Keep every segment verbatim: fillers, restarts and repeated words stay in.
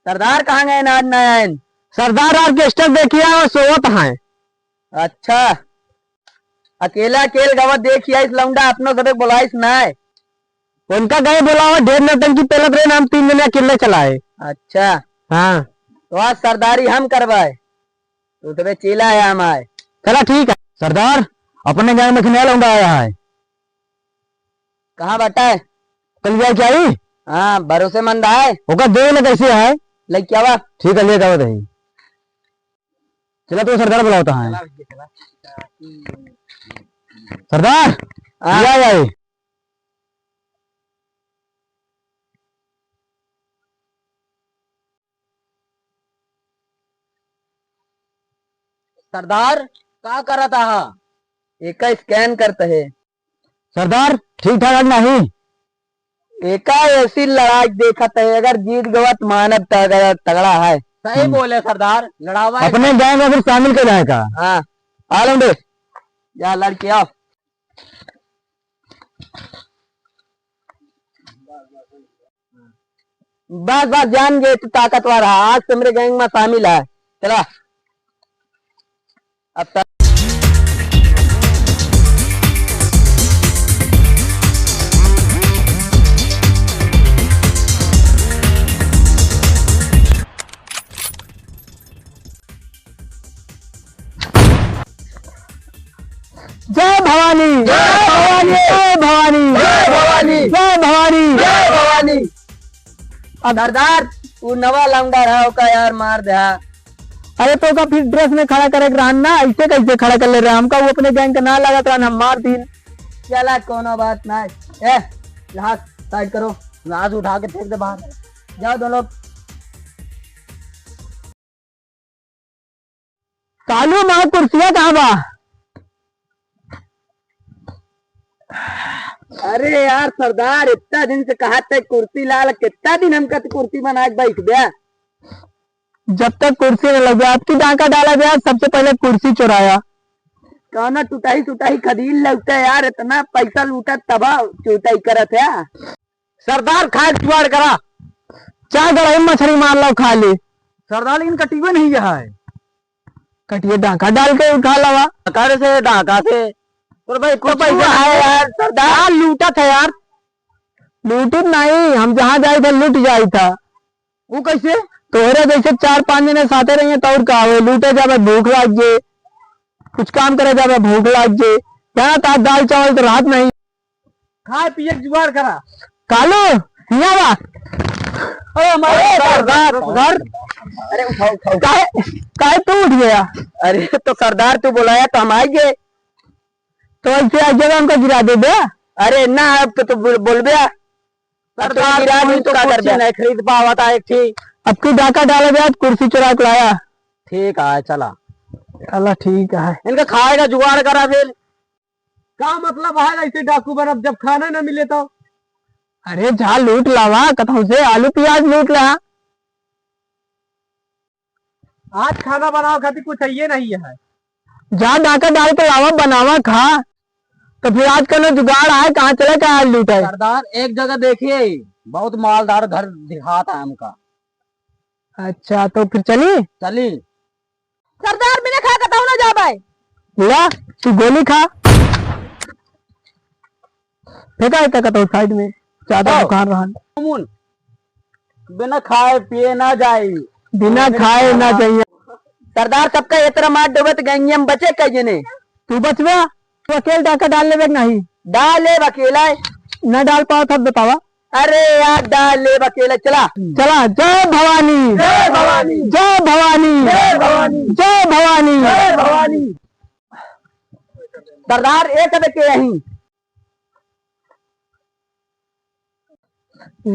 सरदार कहाँ गए ना, आज ना आए? सरदार ऑर्केस्ट्रा देखिया और सोवत हैं। अच्छा, अकेला अकेल गवा देखिया इस लौंडा, अपनो सबे बोलाइस ना है। उनका गए बोलावा, ढेर नौटंकी पेलत रहे ना, हम तीन जने अकेले चलाए। अच्छा। हाँ। तो आज सरदारी हम करवाए, तो तबे चेला है हम आए। चला ठीक है। सरदार, अपने गाँव में एक नया लौंडा आया है। कहाँ बाटा है? कल जाए क्या आई? हाँ, भरोसेमंद है। ओका देख ले कैसे है। लेके आवा। ठीक है, लेके आवा तहीं। चला तो सरदार बुलावता है। सरदार, हाँ। या, या, या। सरदार, का करत आहा? एका scan करत है। सरदार, ठीक ठाक है कि नहीं? एका ऐसी लड़ाई देखत है, अगर जीत गवा त मानब त अगर तगड़ा है। सही हम्म। बोले सरदार, लड़ावा है। अपने गैंग में फिर शामिल कर जाए का? हाँ। आ लौंडे, जा लड़के आओ। बस, बस, जान गए तू ताकतवर है, आज से मेरे गैंग में शामिल है। चला। अब सर जय भवानी, जय भवानी, जय भवानी, जय भवानी, जय भवानी, जय भवानी। अब सरदार, वो नवा लौंडा रहा, ओका यार मार दे, हाँ। अरे तो ओका फिर ड्रेस में खड़ा करे के रहन ना, ऐसे कैसे खड़ा कर ले रहा? हमका वो अपने गैंग का ना लागत रहन, हम मार दीन। चला, कोनो बात ना। ए, लाश साइड करो, लाश उठा के फेंक दे बाहर। जाओ दो लोग। कालू, माँ कुर्सिया कहाँ बा? अरे यार सरदार, इतना दिन से कहा थे कुर्सी लाल, कितना दिन हमका तो कुर्सी बना के बैठ गया। जब तक कुर्सी न लग गया, आपकी डाका डाला गया, सबसे पहले कुर्सी चुराया। कौनो टुटाई सुटाई खदील लौटे यार, इतना पैसा लूटा तब चुटाई करत है। सरदार, खाए के जुगाड़ करा। चाहे गड़ाई मछली मार लो, खा ले। सरदार, लेकिन कटिए नहीं है। कटिए डाका डाल के उठा लवा। डाका से, डाका से। और भाई, कुछ पैसा है यार, सरदार। यार, लूटत है यार। लूटत नहीं, हम जहाँ जाई था, लूट जाई था। वो कैसे? तोहरे जैसे चार पाँच जने साथे रहिए, तो और का हो? लूटे जावे, भूख लाग जे, कुछ काम करे जावे, भूख लाग जे। यहाँ तो दाल चावल तो राहत नहीं। खाए पिए के जुगाड़ करा। कालू, हियाँ बा। अरे, हमारे अरे, सरदार, सरदार। अरे, उठाओ, उठाओ। काहे, काहे तू उठ गया? अरे, तो सरदार तू बुलाया तो हम आइगे। तो ऐसे आ जगह हमको गिरा दे बे। अरे, ना, अब तो तू बोल, बोल बे। अब तो सरदार, गिरा कोई दी, तो का कर कुर्सी दे? नहीं खरीद पावा था एक ठीक। अब की डाका डाला गया, कुर्सी चुरा के लाया। ठीक है, चला। चला, ठीक है। इनका खाए का जुगाड़ करा फिर। का मतलब है ऐसे डाकू बनब जब खाना न मिले तो? अरे जा लूट लावा, कतहूँ से आलू प्याज लूट ला। आज खाना बनावे खातिर कुछ है नहीं है। जा डाका डाल के लावा, बनावा, खा। तो फिर आज कौनो जुगाड़ आए, कहाँ चले, कहाँ आज लूटे? सरदार, एक जगह देखिए, बहुत मालदार घर दिखाता है हमका। अच्छा, तो फिर चली? चली। सरदार, बिना खाए कतहूँ ना जाबे। ला, तू गोली खा। फेंका है कतहूँ साइड में, ज्यादा आओ। दुकान रहन। मुन, बिना खाए पिए ना जाई। बिना खाए ना जाइए। सरदार, सबका इतना मार डोबे तो गैंगिया में बचे कई जने? तू बचबे? तू अकेल डाका डाल लेबे कि नहीं? डाल लेब अकेला। ना डाल पाओ तब बतावा। अरे यार, डाल लेब अकेला, चला। चला, जय भवानी। जय भवानी। जय भवानी। जय भवानी। जय भवानी। जय भवानी। सरदार, एक बे के यहीं।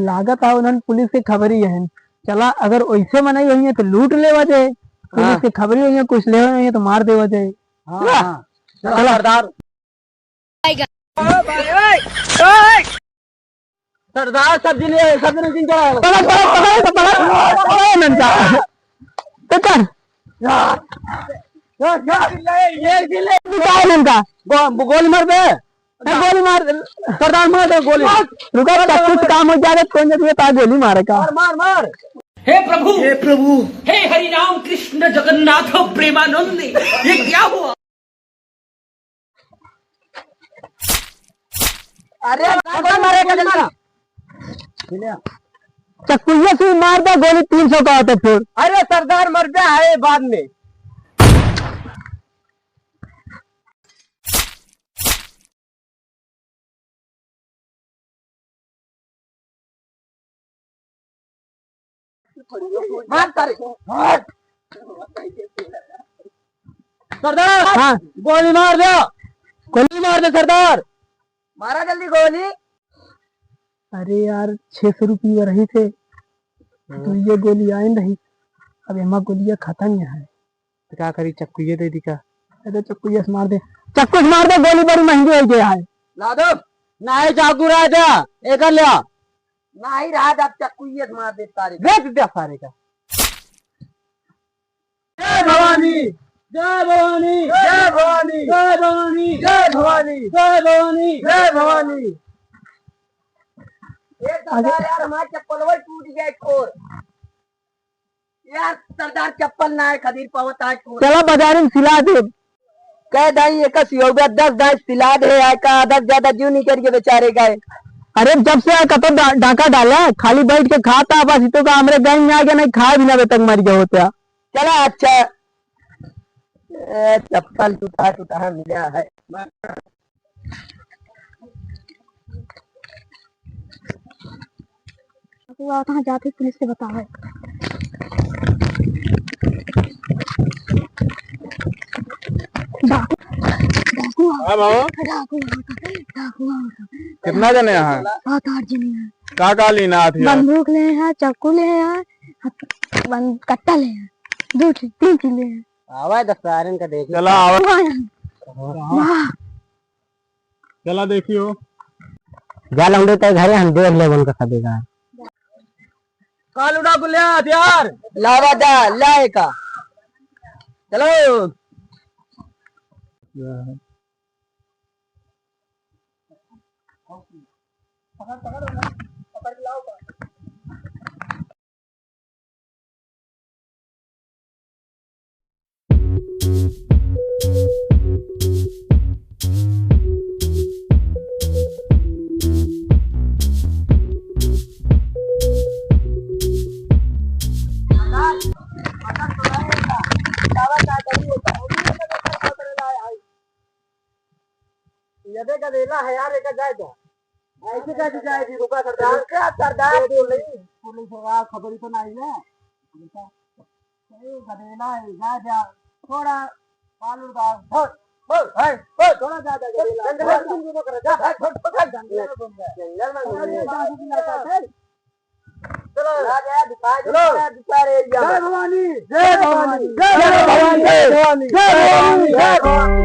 लागत है उन्हन पुलिस के खबरी अहन। चला, अगर ओइसे मनई होइहैं तो लूट लेवा जाए, पुलिस हाँ। के खबरी होइहैं, कुछ लेवा होइहैं तो मार देवा जाए। हाँ, चला। हाँ। चला। सरदार। सरदार, सब्जी ले, सब्जी ले, चिंता है। पकड़, पकड़, पकड़, पकड़, पकड़, पकड़, नंदा। पकड़। यार, यार, यार, ये, ये ले। निकाल इनका। गो-, गोली मार बे। ए, गोली मार। सरदार, मार दे गोली। रुका, मार, सब कुछ मार। काम हो जाए, कौन जरूरत है गोली मारे का? मार, मार, मार। हे प्रभु, हे प्रभु। हे हरि राम कृष्ण जगन्नाथ प्रेमानंद, ये क्या हुआ? अरे, गोली मारे का जल्दी। चक्कुइया से मार दे गोली, तीन सौ का होता फिर। अरे सरदार, मर जा है बाद में। मार सारे। सरदार, हाँ। गोली मार दे। गोली मार दे सरदार। मारा जल्दी गोली। अरे यार, छह सौ रुपये रही थे, हाँ। तो ये गोली आइन रही, अब एमा गोलियाँ खत्म ही है। तो का करी, चक्कुइये दे दी का? अरे चक्कुइये से मार दे, चक्कू से मार दे, गोली बड़ी महंगी हो गई है। ला दो। नहीं, चाकू रह जा, एकर ले आ। नहीं रहा, अब चक्कुइये से मार दे तारे। बेच दे सारे का। जय भवानी, जय भवानी, जय भवानी, जय भवानी, जय भवानी, जय भवानी, जय भवानी। ए सरदार यार, हमार चप्पलवा टूट गया एक और। यार सरदार, चप्पल ना है, खदीर पावत आज को। चला बाजारी में सिला दे। कह दाई, एक सियौबा दस दाई सिला दे, आय का आधा से ज्यादा जीव निकल के बेचारे का है। अरे जब से आय कतो डा-, डाका डाला, खाली बैठ के खाता, बस इतो का हमरे गैंग में आ गया, नहीं खाए बिना बे तक मर गया होता। चला अच्छा। ए, चप्पल टूटा टूटा मिला है। डाकू आओ, कहाँ जाते पुलिस से बताओ। डाकू, डाकू आओ, हाँ बाबा। डाकू आओ, डाकू आओ। कितना जने हैं? सात आठ जने हैं। का का लेना हथियार? बंदूक ले हैं, चाकू ले हैं, बंद-, कट्टा ले हैं, दो चीज, तीन चीज ले हैं। आवा दस सारन का देख। चला आवा। वाह। वाह। चला देखियो। जा लौंडे ते घरे हम देख लेब उनका कभी का। काल उड़ा को ले आ हथियार। लावा जा, लाए का। चलो। यदे गदेला है यार, एका जाए दो। ऐसे कैसे जाए जी, रुका सरदार। रुका सरदार। दे दो नहीं, पुलिस वाला खबर ही तो नहीं है। रुका। ए, गदेला है, जा, जा। थोड़ा मालूम का। हो, हो, है, हो। थोड़ा जा, जा, गदेला। जंगल में तुम दोनों कर, जा, जा, छोड़, छोड़, जंगल में घूम जा। जंगल में घूम जा। जा, जा, जा, जा। चलो। राजा दिखा दे, चलो। दिखा रे, जय भवानी, जय भवानी, जय भवानी, जय भवानी, जय भवानी, जय भवानी।